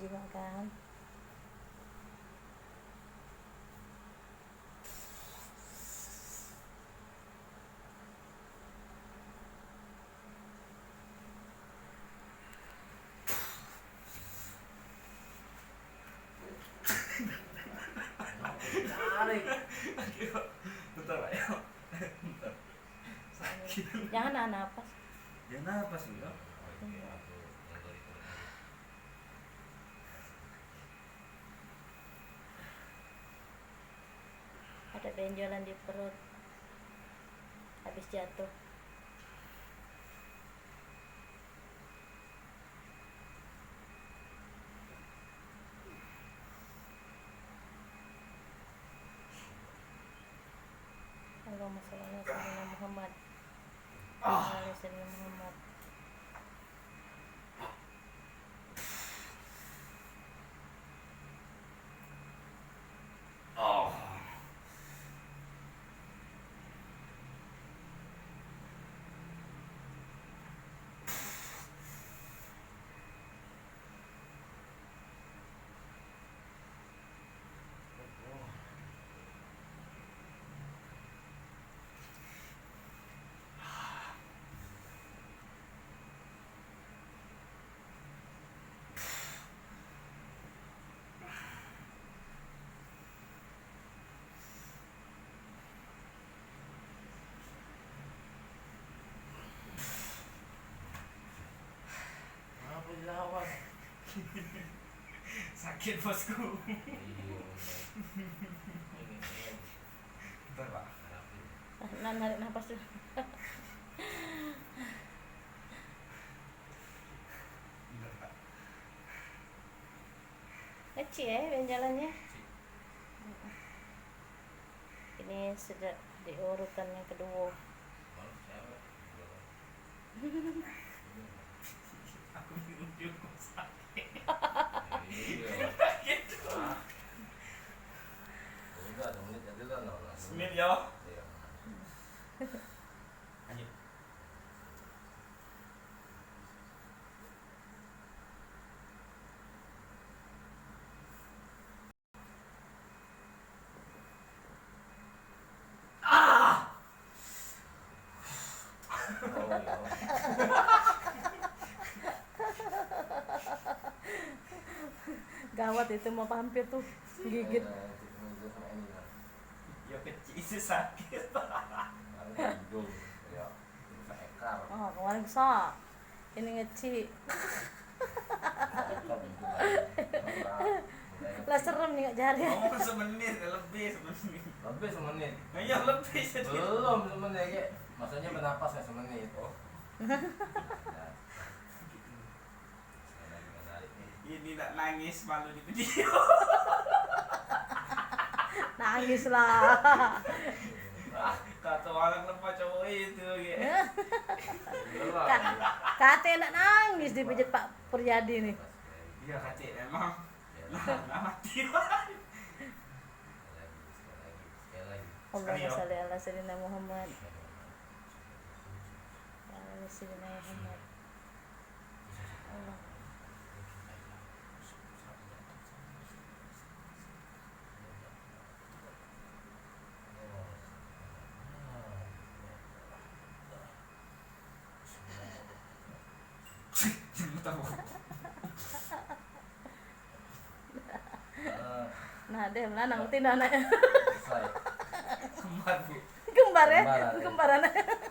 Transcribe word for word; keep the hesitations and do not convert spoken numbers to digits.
Makan. Tarik. Bentar, Pak, ya. Bentar. Sakit. Jangan nahan napas. Jangan napas, ya. Ada benjolan di perut. Habis jatuh. Allahumma shalli ala sayyidina Muhammad. Ala sayyidina Muhammad. Ngapo dilawan? Sakit, bosku. Iyo. Bentar, Pak. Nah, narik napas dulu. Bentar, Pak. Kecil, eh, benjolannya. Ini sudah di urutan yang kedua. Aku bingung juga, sakit. Iyo. Sakit. Udah, semenit aja lah, no, no. Semenit, ya? Iyo. Lanjut. Gawat itu mah, hampir tuh gigit. Ya kecil sih sakit. Oh, kemarin besar. Ini ngecik. Lah serem nih, Kak, jari. Ngomong semenit, lebih semenit. Lebih semenit. Iya, lebih semenit. Belum semenit, Kak. Maksudnya bernapas ya semenit. Oh. Ini nak nangis malu di video. Nangis lah. Ah, kata orang lemah cowok itu, ya. Ka-, kate nak nangis dipijet Pak Puryadi nih. Iya, kate memang. Nah, nah, mati. Allahumma sholli ala sayyidina Muhammad. Ala sayyidina Muhammad. Allah. Nah, deh, lanang betina anak. Kembar, Bu. Kembar, ya? Kembaran, ya? Kembaran.